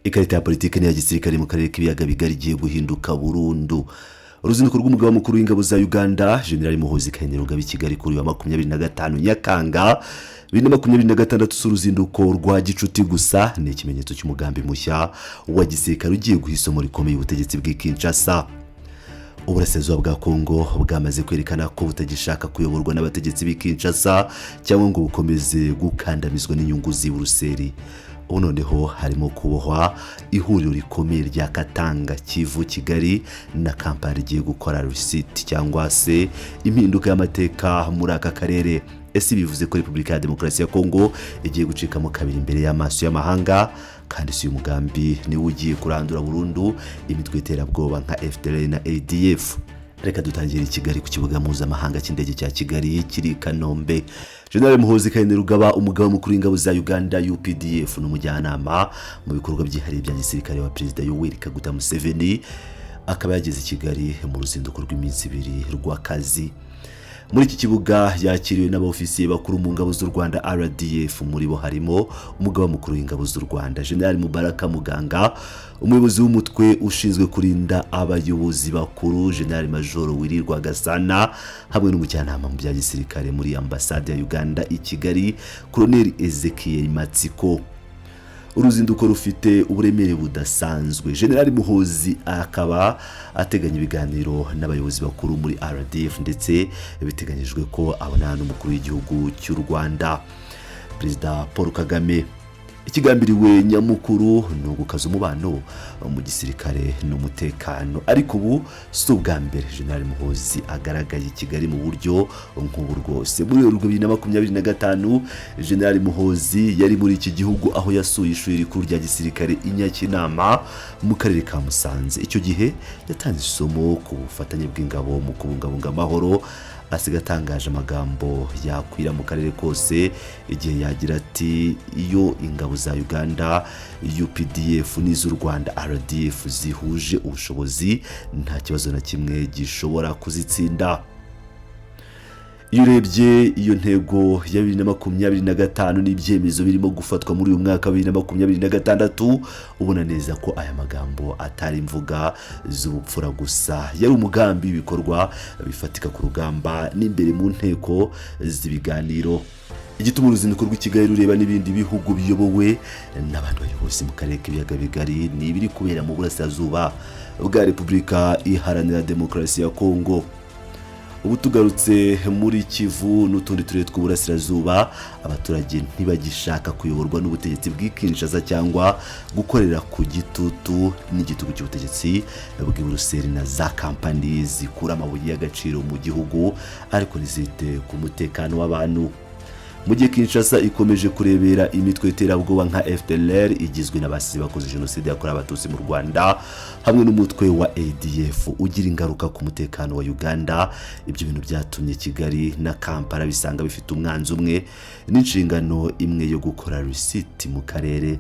Ikarita ya politiki n'iya gisirikare mu karere k'ibiyaga bigari igiye guhinduka burundu. Uruzinduko rw'umugaba mukuru w'ingabo za Uganda, General Muhoozi Kainerugaba, i Kigali kuri uyu wa 25 Nyakanga 2026 si uruzinduko rwa gicuti gusa, ni ikimenyetso cy'umugambi mushya wa gisirikare ugiye guha isomo rikomeye ubutegetsi bw'i Kinshasa. Uburasirazuba bwa Kongo bwamaze kwerekana ko butagishaka kuyoborwa n'abategetsi b'i Kinshasa cyangwa ngo bukomeze gukandamizwa n'inyungu z'i Buruseli. Ubu noneho harimo kubohwa ihuriro rikomeye rya Katanga, Kivu, Kigali na Kampala rigiye gukora reset cyangwa se impinduka y'amateka muri aka karere. Ese bivuze ko Repubulika ya Demokarasi ya Kongo igiye gucikamo kabiri imbere y'amaso y'amahanga? Kandi si uyu mugambi niwo ugiye kurandura burundu imitwe y'iterabwoba nka FDLR na ADF? Reka dutangire i Kigali, ku kibuga mpuzamahanga cy'indege cya Kigali kiri i Kanombe. General Muhoozi Kainerugaba, umugaba mukuru w'ingabo za Uganda UPDF n'umujyanama mu bikorwa byihariye bya gisirikare wa Perezida Yoweri Kaguta Museveni, akaba yageze i Kigali mu ruzinduko rw'iminsi 2 rw'akazi. Muri iki kibuga yakiriwe n'abofisiye bakuru mu ngabo z'u Rwanda RDF. Muri bo harimo umugaba mukuru w'ingabo z'u Rwanda, General Mubaraka Muganga, umuyobozi w'umutwe ushinzwe kurinda abayobozi bakuru, General Major Willy Rwagasana, hamwe n'umujyanama mu bya gisirikare muri ambasade ya Uganda i Kigali, Colonel Ezekiel Matsiko. Uruzinduko rufite uburemere budasanzwe. General Muhoozi akaba ateganya ibiganiro n'abayobozi bakuru muri RDF, ndetse biteganyijwe ko abonana n'umukuru w'igihugu cy'u Rwanda, Perezida Paul Kagame. Ikigambiriwe nyamukuru ni ugukaza umubano mu gisirikare n'umutekano. Ariko ubu si ubwa mbere General Muhoozi agaragaye i Kigali mu buryo nk'ubu rwose. Muri Werurwe 2025, General Muhoozi yari muri iki gihugu, aho yasuye ishuri rikuru rya gisirikare i Nyakinama mu karere ka Musanze. Icyo gihe yatanze isomo ku bufatanye bw'ingabo mu kubungabunga amahoro, asiga atangaje amagambo yakwira mu karere kose igihe yagira ati: "Iyo ingabo za Uganda UPDF n'iz'u Rwanda RDF zihuje ubushobozi, nta kibazo na kimwe gishobora kuzitsinda." Iyo urebye iyo ntego ya 2025 n'ibyemezo birimo gufatwa muri uyu mwaka wa 2026, ubona neza ko aya magambo atari imvuga z'ubupfura gusa, yari umugambi w'ibikorwa bifatika ku rugamba n'imbere mu nteko z'ibiganiro. Igituma uruzinduko rw'i Kigali rureba n'ibindi bihugu biyobowe n'abandi bayobozi mu karere k'ibiyaga bigari ni ibiri kubera mu burasirazuba bwa Repubulika Iharanira Demokarasi ya Kongo. Ubu tugarutse muri Kivu n'utundi turere tw'uburasirazuba, abaturage ntibagishaka kuyoborwa n'ubutegetsi bw'i Kinshasa cyangwa gukorera ku gitutu n'igitugu cy'ubutegetsi bw'i Buruseli na za kampani zikura amabuye y'agaciro mu gihugu ariko ntizite ku mutekano w'abantu. Mu gihe Kinshasa ikomeje kurebera imitwe y'iterabwoba nka FDLR igizwe n'abasizi bakoze jenoside yakorewe Abatutsi mu Rwanda hamwe n'umutwe wa ADF ugira ingaruka ku mutekano wa Uganda, ibyo bintu byatumye Kigali na Kampala bisanga bifite umwanzi umwe n'inshingano imwe yo gukora reset mu karere.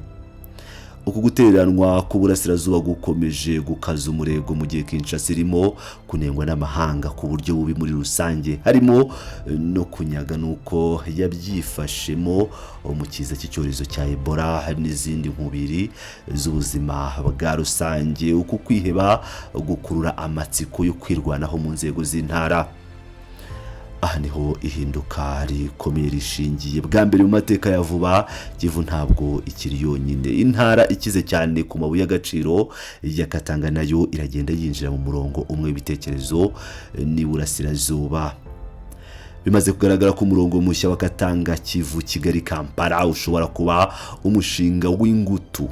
Uku gutereranwa k'uburasirazuba gukomeje gukaza umurego mu gihe Kinshasa irimo kunengwa n'amahanga ku buryo bubi muri rusange, harimo no kunyaga n'uko yabyifashemo mu kiza cy'icyorezo cya Ebola n'izindi nkubiri z'ubuzima bwa rusange. Uku kwiheba gukurura amatsiko yo kwirwanaho mu nzego z'intara. Aha niho ihinduka rikomeye rishingiye. Bwa mbere mu mateka ya vuba, Kivu ntabwo ikiri yonyine. Intara ikize cyane ku mabuye y'agaciro ya Katanga nayo iragenda yinjira mu murongo umwe w'ibitekerezo n'iburasirazuba. Bimaze kugaragara ko umurongo mushya wa Katanga, Kivu, Kigali, Kampala ushobora kuba umushinga w'ingutu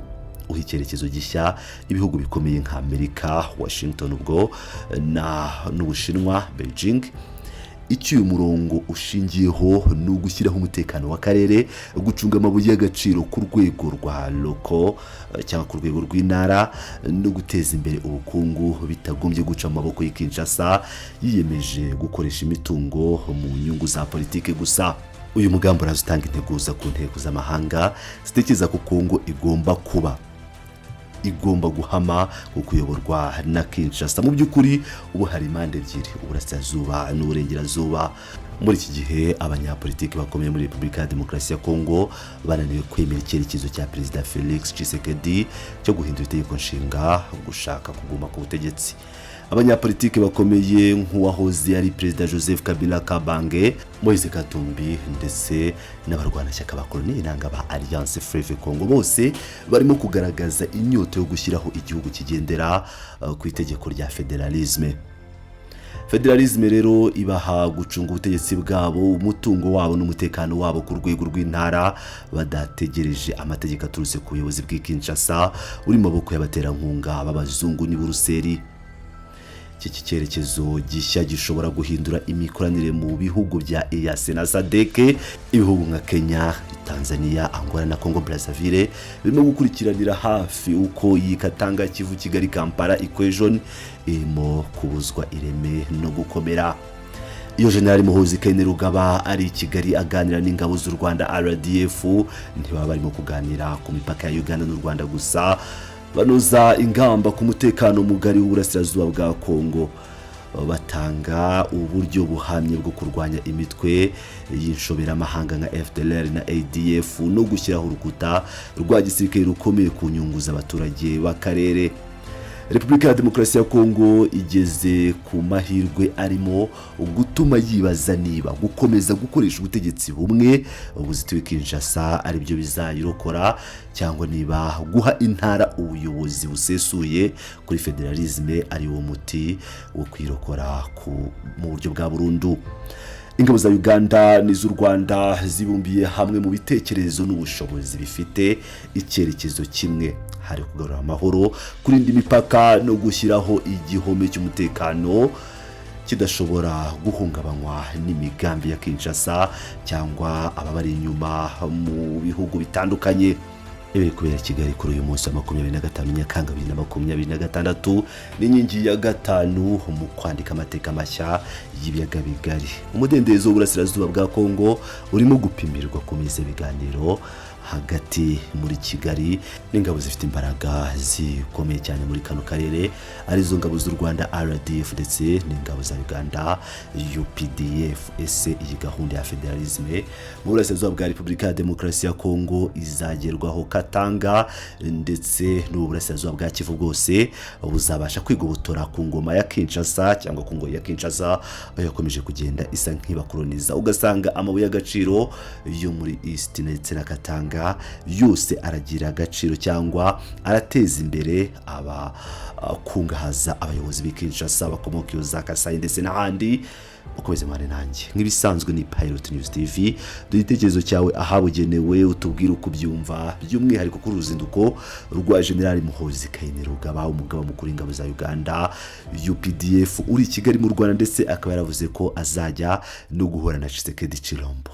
uha icyerekezo gishya ibihugu bikomeye nka Amerika, Washington ubwo, na n'Ubushinwa, Beijing. Icyo uyu murongo ushingiyeho ni ugushyiraho umutekano w'akarere, gucunga amabuye y'agaciro ku rwego rwa local cyangwa ku rwego rw'intara, no guteza imbere ubukungu bitagombye guca mu maboko y'i Kinshasa yiyemeje gukoresha imitungo mu nyungu za politiki gusa. Uyu mugambi uraza utanga integuza ku nteko z'amahanga zitekereza ko Kongo igomba guhama ku kuyoborwa na Kinshasa. Mu by'ukuri ubu hari impande ebyiri, uburasirazuba n'uburengerazuba. Muri iki gihe abanyapolitiki bakomeye muri Repubulika ya Demokarasi ya Kongo bananiwe kwemera icyerekezo cya Perezida Felix Tshisekedi cyo guhindura itegeko nshinga, gushaka kuguma ku butegetsi. Abanyapolitiki bakomeye nk'uwahoze ari Perezida Joseph Kabila Kabange, Moise Katumbi ndetse n'abarwanashyaka ba Colonel Nanga ba Alliance Fleuve Congo bose barimo kugaragaza inyota yo gushyiraho igihugu kigendera ku itegeko rya fédéralisme. Fédéralisme rero ibaha gucunga ubutegetsi bwabo, umutungo wabo n'umutekano wabo ku rwego rw'intara, badategereje amategeko aturutse ku buyobozi bw'i Kinshasa uri mu maboko y'abaterankunga b'abazungu n'i Buruseli. Iki cyerekezo gishya gishobora guhindura imikoranire mu bihugu bya EAC na SADC. Ibihugu nka Kenya, Tanzania, Angola na Congo Brazzaville birimo gukurikiranira hafi uko iyi Katanga, Kivu, Kigali, Kampala equation irimo kubuzwa ireme no gukomera. Iyo General Muhoozi Kainerugaba ari i Kigali aganira n'ingabo z'u Rwanda RDF, ntibaba barimo kuganira ku mipaka ya Uganda n'u Rwanda gusa, banoza ingamba ku mutekano mugari w'uburasirazuba bwa Kongo, batanga uburyo buhamye bwo kurwanya imitwe y'inshoberamahanga nka FDLR na ADF no gushyiraho urukuta rwa gisirikare rukomeye ku nyungu z'abaturage b'akarere. Repubulika ya Demokarasi ya Kongo igeze ku mahirwe arimo gutuma yibaza niba gukomeza gukoresha ubutegetsi bumwe buzitiwe Kinshasa aribyo bizayirokora, cyangwa niba guha intara ubuyobozi busesuye kuri fédéralisme ari wo muti wo kwirokora mu buryo bwa burundu. Ingabo za Uganda n'iz'u Rwanda zibumbiye hamwe mu bitekerezo n'ubushobozi, bifite icyerekezo kimwe: hari kugarura amahoro, kurinda imipaka no gushyiraho igihome cy'umutekano kidashobora guhungabanywa n'imigambi ya Kinshasa cyangwa ababari inyuma mu bihugu bitandukanye. Ibiri kubera Kigali kuri uyu munsi wa 25 Nyakanga 2026 ni inkingi ya gatanu mu kwandika amateka mashya y'ibiyaga bigari. Umudendezo w'uburasirazuba bwa Kongo urimo gupimirwa ku meza ibiganiro hagati muri Kigali n'ingabo zifite imbaraga zikomeye cyane muri kano karere, arizo ngabo z'u Rwanda RDF ndetse n'ingabo za Uganda UPDF. Ese iyi gahunda ya fédéralisme mu burasirazuba bwa Repubulika ya Demokarasi ya Kongo izagerwaho, Katanga ndetse n'uburasirazuba bwa Kivu bwose buzabasha kwigobotora ku ngoma ya Kinshasa cyangwa ku ngoyi ya Kinshasa, aho yakomeje kugenda isa nk'ibakoloniza, ugasanga amabuye y'agaciro yo muri East ndetse na Katanga yose aragira agaciro cyangwa arateza imbere abakungahaza abayobozi b'i Kinshasa bakomoka iyo za Kasayi ndetse n'ahandi? Ukomeze mwane nanjye nk'ibisanzwe, ni Pilot News TV. Duhe igitekerezo cyawe ahabugenewe, utubwire uko ubyumva, by'umwihariko kuri uruzinduko rwa General Muhoozi Kainerugaba, umugaba mukuru w'ingabo za Uganda UPDF, uri i Kigali mu Rwanda, ndetse akaba yaravuze ko azajya no guhura na Tshisekedi Chilombo.